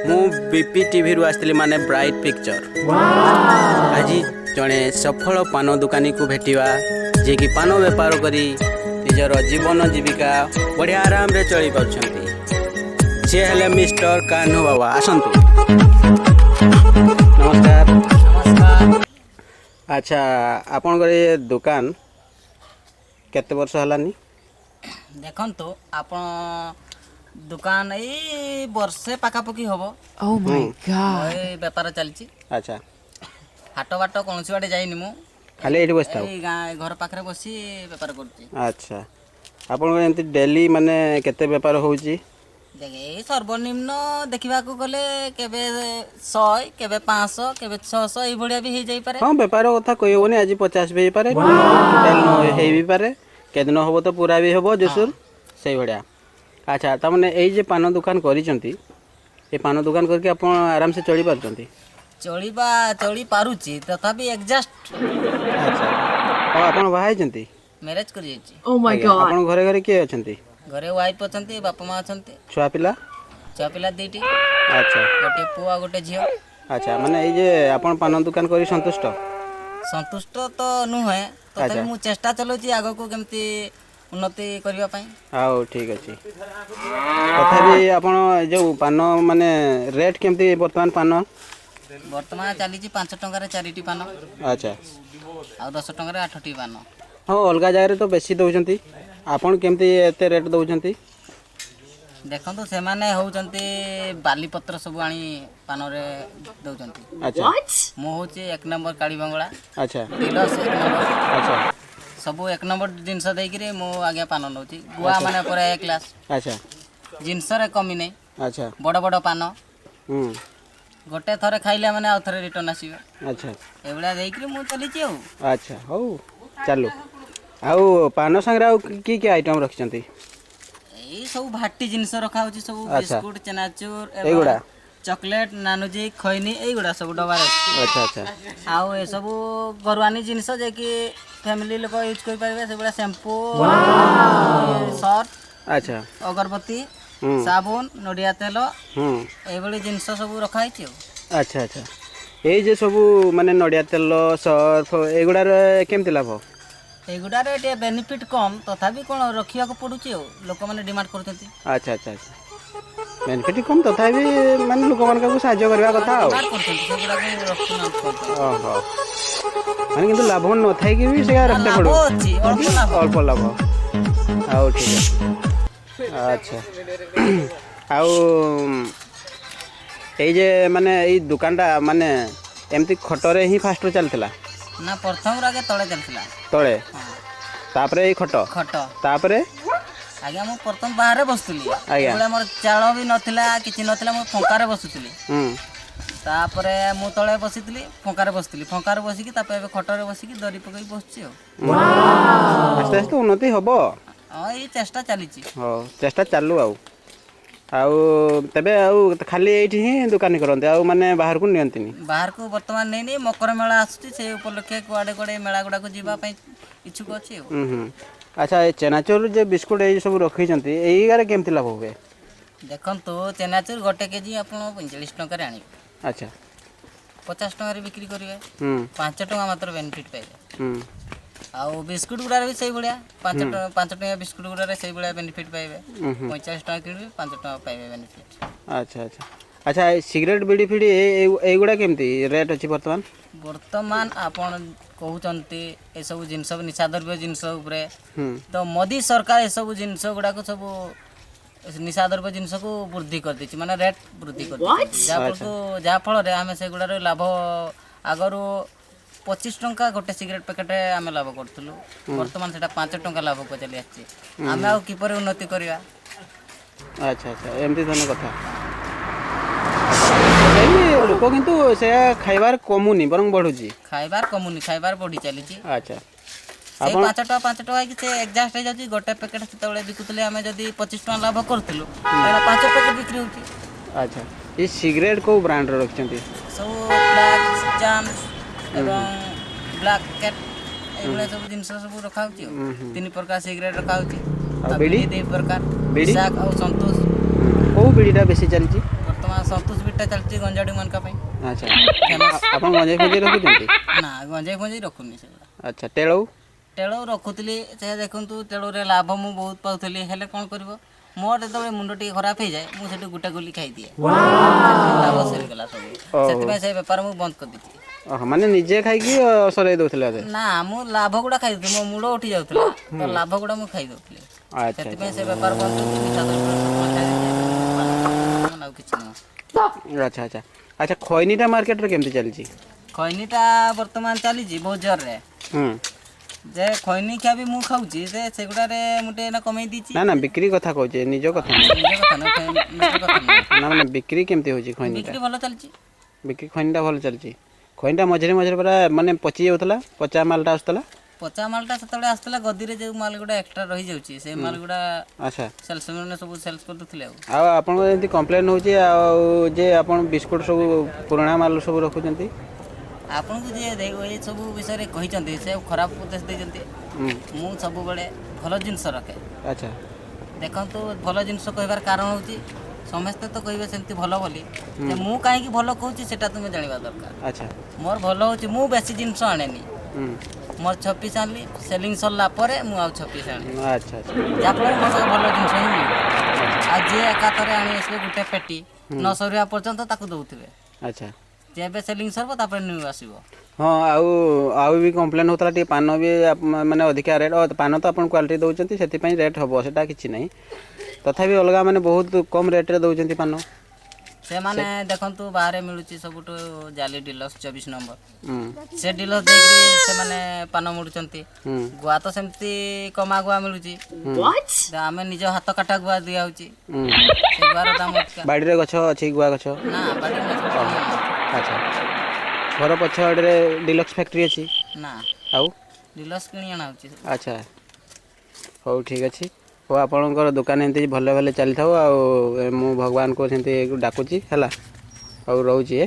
ମୁଁ ବିପି ଟିଭିରୁ ଆସିଥିଲି, ମାନେ ବ୍ରାଇଟ୍ ପିକ୍ଚର। ଆଜି ଜଣେ ସଫଳ ପାନ ଦୋକାନୀକୁ ଭେଟିବା, ଯିଏକି ପାନ ବେପାର କରି ନିଜର ଜୀବନ ଜୀବିକା ବଢ଼ିଆ ଆରାମରେ ଚଳେଇ ପାରୁଛନ୍ତି। ସିଏ ହେଲେ ମିଷ୍ଟର କାହ୍ନୁ ବାବା। ଆସନ୍ତୁ, ନମସ୍କାର। ନମସ୍କାର। ଆଚ୍ଛା, ଆପଣଙ୍କର ଏ ଦୋକାନ କେତେ ବର୍ଷ ହେଲାନି? ଦେଖନ୍ତୁ ଆପଣ, ଦୋକାନ ଏଇ ବର୍ଷେ ପାଖାପାଖି ହବ। Oh my God. ଏଇ ବେପାର ଚାଲିଛି। ହାଟ ବାଟ କୌଣସି ବାଟେ ଯାଇନି ମୁଁ। ଖାଲି ଏଇଠି ବସିଥାଉ? ଏଇ ଗାଁ ଘର ପାଖରେ ବସି ବେପାର କରୁଛି। ଆଚ୍ଛା, ଆପଣଙ୍କର ଏମିତି ଡେଲି ମାନେ କେତେ ବେପାର ହେଉଛି? ଦେଖ, ଏଇ ସର୍ବନିମ୍ନ ଦେଖିବାକୁ ଗଲେ କେବେ 100, କେବେ 500, କେବେ 600, ଏଇଭଳିଆ ବି ହେଇଯାଇପାରେ। ହଁ, ବେପାର କଥା କହିହେବନି। ଆଜି 50 ବି ହେଇପାରେ, ଟୋଟାଲ ନ ହେଇ ବି ପାରେ। କେଦିନ ହେବ ତ ପୁରା ବି ହେବ ଜୋସର ସେଇଭଳିଆ। ଆଚ୍ଛା, ତାମାନେ ଏଇ ଯେ ପାନ ଦୋକାନ କରିଛନ୍ତି, ଏ ପାନ ଦୋକାନ କରିକି ଆପଣ ଆରାମସେ ଚଳି ପାରୁଛନ୍ତି? ଚଳିବା, ଚଳି ପାରୁଛି, ତଥାପି ଏଡଜଷ୍ଟ। ଆଚ୍ଛା, ଆଉ ଆପଣ ବାହା ହେଇଛନ୍ତି? ମ୍ୟାରେଜ କରିଯାଇଛି। Oh my God. ଆପଣ ଘରେ ଘରେ କିଏ ଅଛନ୍ତି? ଘରେ ୱାଇଫ୍ ଅଛନ୍ତି, ବାପା ମା ଅଛନ୍ତି। ଛୁଆ ପିଲା? ଛୁଆ ପିଲା 2ଟି। ଗୋଟେ ପୁଅ ଆଉ ଗୋଟେ ଝିଅ। ଆଚ୍ଛା, ମାନେ ଏଇ ଯେ ଆପଣ ପାନ ଦୋକାନ କରି ସନ୍ତୁଷ୍ଟ? ସନ୍ତୁଷ୍ଟ ତ ନୁହେଁ, ତଥାପି ମୁଁ ଚେଷ୍ଟା ଚଲାଉଛି ଆଗକୁ କେମିତି ଉନ୍ନତି କରିବା ପାଇଁ। ହଉ, ଠିକ୍ ଅଛି। ତଥାପି ଆପଣ ଏ ଯେଉଁ ପାନ, ମାନେ ରେଟ୍ କେମିତି ବର୍ତ୍ତମାନ ପାନ? ବର୍ତ୍ତମାନ ଚାଲିଛି 5 ଟଙ୍କାରେ 4ଟି ପାନ। ଆଉ 10 ଟଙ୍କାରେ 8ଟି ପାନ। ହଁ, ଅଲଗା ଜାଗାରେ ତ ବେଶୀ ଦେଉଛନ୍ତି, ଆପଣ କେମିତି ଏତେ ରେଟ୍ ଦେଉଛନ୍ତି? ଦେଖନ୍ତୁ, ସେମାନେ ହେଉଛନ୍ତି ବାଲିପତ୍ର ସବୁ ଆଣି ପାନରେ ଦେଉଛନ୍ତି। What? ମୁଁ ହେଉଛି ଏକ ନମ୍ବର କାଳିବଙ୍ଗଳା ଡିଲକ୍ସ ଏକ ନମ୍ବର। ସବୁ ଏକ ନମ୍ବର ଜିନିଷ ଦେଇକିରି ମୁଁ ଆଜ୍ଞା ପାନ ନେଉଛି। ଗୁଆ ମାନେ ପୁରା ଏ କ୍ଲାସ୍। ଜିନିଷରେ କମି ନାହିଁ। ବଡ଼ ବଡ଼ ପାନ। ଗୋଟେ ଥରେ ଖାଇଲେ ମାନେ ଆଉ ଥରେ ରିଟର୍ନ ଆସିବେ। ଏଇଭଳିଆ ଦେଇକିରି ମୁଁ ଚାଲିଛି ଆଉ। ଆଚ୍ଛା, ହଉ ଚାଲୁ। ଆଉ ପାନ ସାଙ୍ଗରେ ଆଉ କି କି ଆଇଟମ୍ ରଖିଛନ୍ତି? ଏଇ ସବୁ ଭାଟି ଜିନିଷ ରଖା ହଉଛି ସବୁ। ବିସ୍କୁଟ, ଚେନାଚୁର, ଏଇଗୁଡ଼ା? ଚକୋଲେଟ, ନାନୁଜି, ଖଇନି, ଏଇଗୁଡ଼ା ସବୁ ଡବାରେ ଅଛି। ଆଚ୍ଛା ଆଚ୍ଛା ଆଉ ଏସବୁ ଘରୁଆନି ଜିନିଷ ଯେ କି ଫ୍ୟାମିଲି ଲୋକ ୟୁଜ୍ କରିପାରିବେ, ସେଗୁଡ଼ା ଶ୍ୟାମ୍ପୁ, ସର୍ଫ, ଅଗରବତୀ, ସାବୁନ, ନଡ଼ିଆ ତେଲ, ଏଇଭଳି ଜିନିଷ ସବୁ ରଖା ହେଇଛି ଆଉ। ଆଚ୍ଛା ଆଚ୍ଛା ଏଇ ଯେ ସବୁ ମାନେ ନଡ଼ିଆ ତେଲ, ସର୍ଫ, ଏଇଗୁଡ଼ାର କେମିତି ଲାଭ? ଏଇଗୁଡ଼ାରେ ଟିକେ ବେନିଫିଟ୍ କମ୍, ତଥାପି କ'ଣ ରଖିବାକୁ ପଡ଼ୁଛି ଆଉ, ଲୋକମାନେ ଡିମାଣ୍ଡ କରୁଛନ୍ତି। ଆଚ୍ଛା ଆଚ୍ଛା ଆଚ୍ଛା ବେନିଫିଟ୍ କମ୍, ତଥାପି ମାନେ ଲୋକମାନଙ୍କୁ ସାହାଯ୍ୟ କରିବା କଥା ଆଉ। ଡିମାଣ୍ଡ କରୁଛନ୍ତି, ସେଗୁଡ଼ାକୁ ରଖୁନାହାନ୍ତି କଣ ପାଇଁ? ଓହୋ, ମାନେ କିନ୍ତୁ ଲାଭ ନଥାଇକି ବି ସେଇଆ ରଖିତେ ଲାଭ ପଡ଼ିବ? ଅଛି, ଅଳ୍ପ ଲାଭ। ଅଳ୍ପ ଲାଭ। ହଉ, ଠିକ୍ ଅଛି। ଆଚ୍ଛା, ଆଉ ଏଇ ଯେ ମାନେ ଏଇ ଦୋକାନଟା ମାନେ ଏମିତି ଖଟରେ ହିଁ ଫାଷ୍ଟରୁ ଚାଲିଥିଲା? ନା, ପ୍ରଥମରୁ ଆଗେ ତଳେ ଚାଲିଥିଲା। ତଳେ? ହଁ। ତାପରେ ଏଇ ଖଟ? ଖଟ। ତାପରେ? ଆଜ୍ଞା, ମୁଁ ପ୍ରଥମ ବାହାରେ ବସୁଥିଲି। ଏଭଳିଆ ମୋର ଚାଳ ବି ନଥିଲା, କିଛି ନଥିଲା, ମୁଁ ଫଙ୍କାରେ ବସୁଥିଲି। ତାପରେ ମୁଁ ତଳେ ବସିଥିଲି, ଫଙ୍କାରେ ବସିଥିଲି, ଫଙ୍କାରେ ବସିକି ତାପରେ ଏବେ ଖଟରେ ବସିକି ଦରି ପକେଇକି ବସୁଛି ଆଉ। ଆସ୍ତେ ଆସ୍ତେ ଉନ୍ନତି ହବ। ହଁ, ଏଇ ଚେଷ୍ଟା ଚାଲିଛି। ହଉ, ଚେଷ୍ଟା ଚାଲୁ। ଆଉ ଆଉ ତେବେ ଆଉ ଖାଲି ଏଇଠି ହିଁ ଦୋକାନୀ କରନ୍ତି, ଆଉ ମାନେ ବାହାରକୁ ନିଅନ୍ତିନି? ବାହାରକୁ ବର୍ତ୍ତମାନ ନେଇନି। ମକର ମେଳା ଆସୁଛି, ସେଇ ଉପଲକ୍ଷେ କୁଆଡ଼େ କୁଆଡ଼େ ମେଳା ଗୁଡ଼ାକୁ ଯିବା ପାଇଁ ଇଚ୍ଛୁକ ଅଛି ଆଉ। ହୁଁ ହୁଁ ଆଚ୍ଛା, ଏ ଚେନାଚୁର ଯେ ବିସ୍କୁଟ ଏଇ ସବୁ ରଖିଛନ୍ତି, ଏଇଗାରେ କେମିତି ଲାଭ ହୁଏ? ଦେଖନ୍ତୁ, ଚେନାଚୁର ଗୋଟେ କେଜି ଆପଣ 45 ଟଙ୍କାରେ ଆଣିବେ। 50 ଟଙ୍କାରେ ବିକ୍ରି କରିବେ। 5 ଟଙ୍କା ମାତ୍ର ବେନିଫିଟ୍ ପାଇବେ। ଆଉ ବିସ୍କୁଟ ଗୁଡ଼ାରେ ବି ସେଇଭଳିଆ, 5 ଟଙ୍କା, 5 ଟଙ୍କା ବିସ୍କୁଟ ଗୁଡ଼ାରେ ସେଇଭଳିଆ ବେନିଫିଟ୍ ପାଇବେ। ହୁଁ ହୁଁ 45 ଟଙ୍କା କିଣିବେ, 5 ଟଙ୍କା ପାଇବେ ବେନିଫିଟ୍। ଆଚ୍ଛା ଆଚ୍ଛା ଆଚ୍ଛା ଏ ସିଗାରେଟ୍, ବିଡ଼ି ଫିଡ଼ି ଏଇଗୁଡ଼ା କେମିତି ରେଟ୍ ଅଛି ବର୍ତ୍ତମାନ? ବର୍ତ୍ତମାନ ଆପଣ କହୁଛନ୍ତି ଏସବୁ ଜିନିଷ ନିଶାଦ୍ରବ୍ୟ ଜିନିଷ ଉପରେ, ତ ମୋଦି ସରକାର ଏସବୁ ଜିନିଷ ଗୁଡ଼ାକୁ, ସବୁ ନିଶାଦ୍ରବ୍ୟ ଜିନିଷକୁ ବୃଦ୍ଧି କରିଦେଇଛି, ମାନେ ରେଟ୍ ବୃଦ୍ଧି କରିଦେଇଛି, ଯାହାଫଳରେ ଆମେ ସେଗୁଡ଼ାର ଲାଭ, ଆଗରୁ 25 ଟଙ୍କା ଗୋଟେ ସିଗାରେଟ୍ ପ୍ୟାକେଟ୍ ଆମେ ଲାଭ କରୁଥିଲୁ, ବର୍ତ୍ତମାନ ସେଟା 5 ଟଙ୍କା ଲାଭକୁ ଚାଲି ଆସିଛି। ଆମେ ଆଉ କିପରି ଉନ୍ନତି କରିବା? ଆଚ୍ଛା ଆଚ୍ଛା ଏମିତି ଧରଣର କଥା। ତଥାପି ଲୋକ କିନ୍ତୁ ସେୟା ଖାଇବାର କମୁନି, ବରଂ ବଢୁଛି। ଖାଇବାର କମୁନି, ଖାଇବାର ବଢ଼ି ଚାଲିଛି। ସେଇ 5 ଟଙ୍କା, 5 ଟଙ୍କା ହେଇକି ସେ ଏଡଜଷ୍ଟ ହେଇଯାଉଛି। ଗୋଟେ ପ୍ୟାକେଟ୍ ସେତେବେଳେ ବିକୁଥିଲେ ଆମେ, ଯଦି 25 ଟଙ୍କା ଲାଭ କରୁଥିଲୁ, ଏଇନା ପାଞ୍ଚ ପ୍ୟାକେଟ୍ ବିକ୍ରି ହେଉଛି। ଆଚ୍ଛା, ଏ ସିଗାରେଟ୍ କେଉଁ ବ୍ରାଣ୍ଡର ରଖିଛନ୍ତି? ସବୁ ବ୍ଲାକ୍ ଚାନ୍ସ ଏବଂ ବ୍ଲାକ୍ କ୍ୟାଟ୍, ଏଇଭଳିଆ ସବୁ ଜିନିଷ ସବୁ ରଖାହେଉଛି। ଆଉ ତିନି ପ୍ରକାର ସିଗାରେଟ୍ ରଖାହେଉଛି। ଆଉ ଆଉ ବିଡ଼ି? ବିଡ଼ି ଦୁଇ ପ୍ରକାର। ବିଡ଼ି? ବିଶାଖ ଆଉ ସନ୍ତୋଷ। କେଉଁ ବିଡ଼ିଟା ବେଶୀ ଚାଲିଛି? ବର୍ତ୍ତମାନ ସନ୍ତୋଷ ବିଡ଼ିଟା ଚାଲିଛି ଗଞ୍ଜାଡ଼ି ମାନଙ୍କ ପାଇଁ। ଆଚ୍ଛା। ଫେମସ୍। ଆପଣ ଗଞ୍ଜେଇ ଫଞ୍ଜେଇ ରଖୁଛନ୍ତି? ନା, ଗଞ୍ଜେଇ ଫଞ୍ଜେଇ ରଖୁନି ସେଗୁଡ଼ା। ଆଚ୍ଛା, ଟେଳଉ? ଟେଳଉ ରଖୁଥିଲି। ସେ ଦେଖନ୍ତୁ, ଟେଳୁରେ ଲାଭ ମୁଁ ବହୁତ ପାଉଥିଲି। ହେଲେ କ'ଣ କରିବ, ମୋର ଯେତେବେଳେ ମୁଣ୍ଡ ଟିକେ ଖରାପ ହେଇଯାଏ, ମୁଁ ସେଠୁ ଗୋଟା ଗୁଲି ଖାଇଦିଏ, ଲାଭ ସରିଗଲା ସବୁ। ସେଥିପାଇଁ ସେ ବେପାର ମୁଁ ବନ୍ଦ କରିଦେଇଛି। ଓହୋ, ମାନେ ନିଜେ ଖାଇକି ସରେଇ ଦଉଥିଲେ ବୋଧେ? ନା, ମୁଁ ଲାଭ ଗୁଡ଼ା ଖାଇଦେଉଥିଲି। ମୋ ମୁଣ୍ଡ ଉଠି ଯାଉଥିଲା ତ ଲାଭ ଗୁଡ଼ା ମୁଁ ଖାଇଦେଉଥିଲି। ଆଚ୍ଛା। ସେଥିପାଇଁ ସେ ବେପାର ବନ୍ଦ କରିକି ନିଶା ଦ୍ରବ୍ୟ ସବୁ ଛାଡ଼ି ଦେଇଛି, ଆଉ କିଛି ନୁହଁ। ଆଚ୍ଛା, ଖଇନିଟା ମାର୍କେଟରେ କେମିତି ଚାଲିଛି? ଖଇନିଟା ବର୍ତ୍ତମାନ ଚାଲିଛି ବହୁତ ଜୋରରେ। ଯେ ଖଇନି ଖିଆ ବି ମୁଁ ଖାଉଛି ଯେ ସେଗୁଡ଼ାରେ ମୁଁ ଟିକେ ଏଇନା କମେଇ ଦେଇଛି। ନା ନା, ବିକ୍ରି କଥା କହୁଛି, ନିଜ କଥା ନୁହେଁ। ନିଜ କଥା ନୁହେଁ, ନିଜ କଥା ନୁହେଁ। ନା, ମାନେ ବିକ୍ରି କେମିତି ହେଉଛି ଖଇନିଟା? ବିକ୍ରି ଭଲ ଚାଲିଛି। ବିକ୍ରି ଖଇନିଟା ଭଲ ଚାଲିଛି। ଖଇନିଟା ମଝିରେ ମଝିରେ ପୁରା ମାନେ ପଚି ଯାଉଥିଲା, ପଚା ମାଲଟା ଆସୁଥିଲା। ପଚା ମାଲଟା ସେତେବେଳେ ଆସୁଥିଲା। ଗଦିରେ ଯେଉଁ ମାଲ ଗୁଡ଼ା ଏକ୍ସଟ୍ରା ରହିଯାଉଛି, ସେ ମାଲ ଗୁଡ଼ା ଆଚ୍ଛା ସେଲ୍ସମ୍ୟାନ୍ ସବୁ ସେଲ୍ସ କରିଦେଉଥିଲେ। ଆଉ ଆଉ ଆପଣଙ୍କର ଏମିତି କମ୍ପ୍ଲେନ୍ ହେଉଛି ଆଉ ଯେ ଆପଣ ବିସ୍କୁଟ୍ ସବୁ ପୁରୁଣା ମାଲ ସବୁ ରଖୁଛନ୍ତି। ଆପଣଙ୍କୁ ଯିଏ ଏ ସବୁ ବିଷୟରେ କହିଛନ୍ତି, ସେ ଖରାପ ଉପଦେଶ ଦେଇଛନ୍ତି। ମୁଁ ସବୁବେଳେ ଭଲ ଜିନିଷ ରଖେ। ଦେଖନ୍ତୁ, ଭଲ ଜିନିଷ କହିବାର କାରଣ ହେଉଛି, ସମସ୍ତେ ତ କହିବେ ସେମିତି ଭଲ ବୋଲି ଯେ, ମୁଁ କାହିଁକି ଭଲ କହୁଛି ସେଟା ତୁମେ ଜାଣିବା ଦରକାର। ମୋର ଭଲ ହେଉଛି, ମୁଁ ବେଶୀ ଜିନିଷ ଆଣେନି। ମୋର 6 ପିସ୍ ଆଣିଲି, ସେଲିଂ ସରିଲା ପରେ ମୁଁ ଆଉ 6 ପିସ୍ ଆଣେ। ଆଚ୍ଛା ଆଚ୍ଛା ଯାହାଫଳରେ ମୋ ପାଖରେ ଭଲ ଜିନିଷ ହିଁ ମିଳିବ। ଆଉ ଯିଏ ଏକାଥରେ ଆଣି ଆସିବେ ଗୋଟେ ପେଟି, ନ ସରିବା ପର୍ଯ୍ୟନ୍ତ ତାକୁ ଦେଉଥିବେ। ଯେବେ ସେଲିଂ ସରିବ, ତାପରେ ନ୍ୟୁ ଆସିବ। ହଁ, ଆଉ ଆଉ ବି କମ୍ପ୍ଲେନ୍ ହେଉଥିଲା ଟିକେ ପାନ ବି ମାନେ ଅଧିକା ରେଟ୍। ପାନ ତ ଆପଣ କ୍ୱାଲିଟି ଦେଉଛନ୍ତି, ସେଥିପାଇଁ ରେଟ୍ ହେବ, ସେଟା କିଛି ନାହିଁ। ତଥାପି ଅଲଗା ମାନେ ବହୁତ କମ୍ ରେଟ୍ରେ ଦେଉଛନ୍ତି ପାନ। ସେମାନେ ଦେଖନ୍ତୁ, ବାହାରେ ମିଳୁଛି ସବୁଠୁ ଜାଲି ଡିଲକ୍ସ 24 ନମ୍ବର। ସେ ଡିଲକ୍ସ ଦେଇକିରି ସେମାନେ ପାନ ମୋଡ଼ୁଛନ୍ତି। ଗୁଆ ତ ସେମିତି କମା ଗୁଆ ମିଳୁଛି। ତ ଆମେ ନିଜ ହାତ କାଟା ଗୁଆ ଦିଆହଉଛି। ସେ ଗୁଆର ଦାମ ଅଧିକା। ବାଡ଼ିରେ ଗଛ ଅଛି ଗୁଆ ଗଛ? ନା, ବାଡ଼ିରେ ଗଛ କିଣି ଆଣା। ଆଚ୍ଛା, ଘର ପଛ ଆଡ଼ରେ ଡିଲକ୍ସ ଫ୍ୟାକ୍ଟ୍ରି ଅଛି? ନା। ଆଉ? ଡିଲକ୍ସ କିଣି ଆଣା ହଉଛି। ଆଚ୍ଛା, ହଉ, ଠିକ୍ ଅଛି। ହଉ, ଆପଣଙ୍କର ଦୋକାନ ଏମିତି ଭଲ ଭଲ ଚାଲିଥାଉ ଆଉ ମୁଁ ଭଗବାନଙ୍କୁ ସେମିତି ଡାକୁଛି। ହେଲା, ହଉ, ରହୁଛି। ଏ